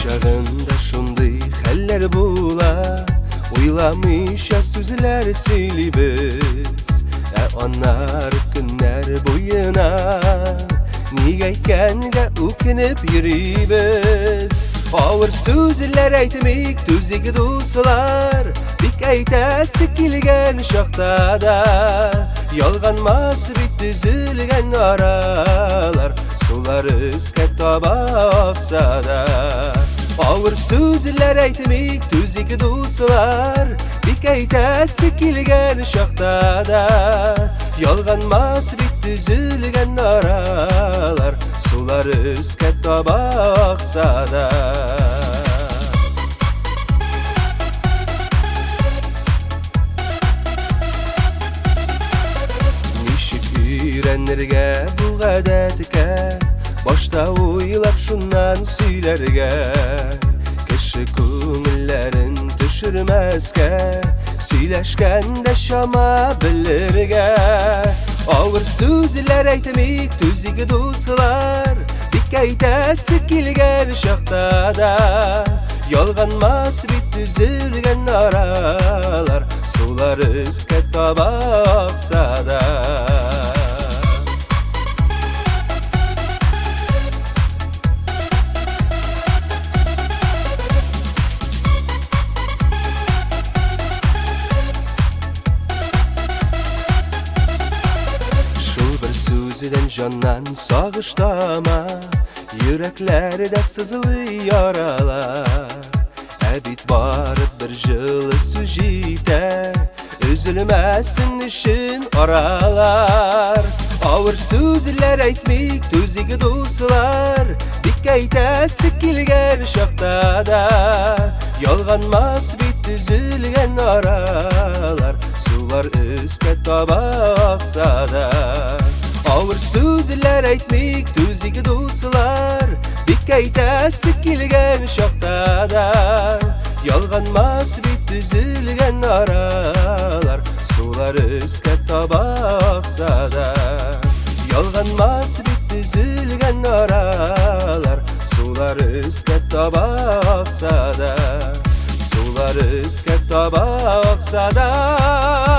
Кайчагында шундый хәлләр була, уйламыйча сүзләр сөйлибез. Ә аннары көннәр буена ник әйткәнгә үкенеп йөрибез. Авыр сүзләр әйтмик, түзик, дуслар, бик әйтәсе килгән чакта да. Ялганмас бит төзелгән аралар, сулар өскә таба акса да. Авыр сүзләр әйтмик, түзик, дуслар, бик әйтәсе килгән чакта да. Ялганмас бит төзелгән аралар, сулар өскә таба акса да. Ничек өйрәнергә бу гадәткә, башта уйлап шуннан сөйләргә, кеше күңелләрен төшермәскә, сөйләшкәндә чама белергә. Авыр сүзләр әйтмик, түзик, дуслар, бик әйтәсе килгән чакта да. Ялганмас бит төзелгән аралар, сулар өскә таба акса да. Шул бер сүздән җаннан сагыш тама, йөрәкләр дә сызлый яралар. Ә бит барып бер җылы сүз җитә, өзелмәсен өчен аралар. Авыр сүзләр әйтмик, түзик, дуслар, бик әйтәсе килгән чакта да. Ялганмас бит төзелгән аралар, сулар өскә таба акса да. Авыр сүзләр әйтмик, түзик, дуслар, бик әйтәсе килгән чакта да. Ялганмас бит төзелгән аралар, сулар өскә таба акса да. Ялганмас бит төзелгән аралар, сулар өскә таба акса да. Сулар өскә таба акса да.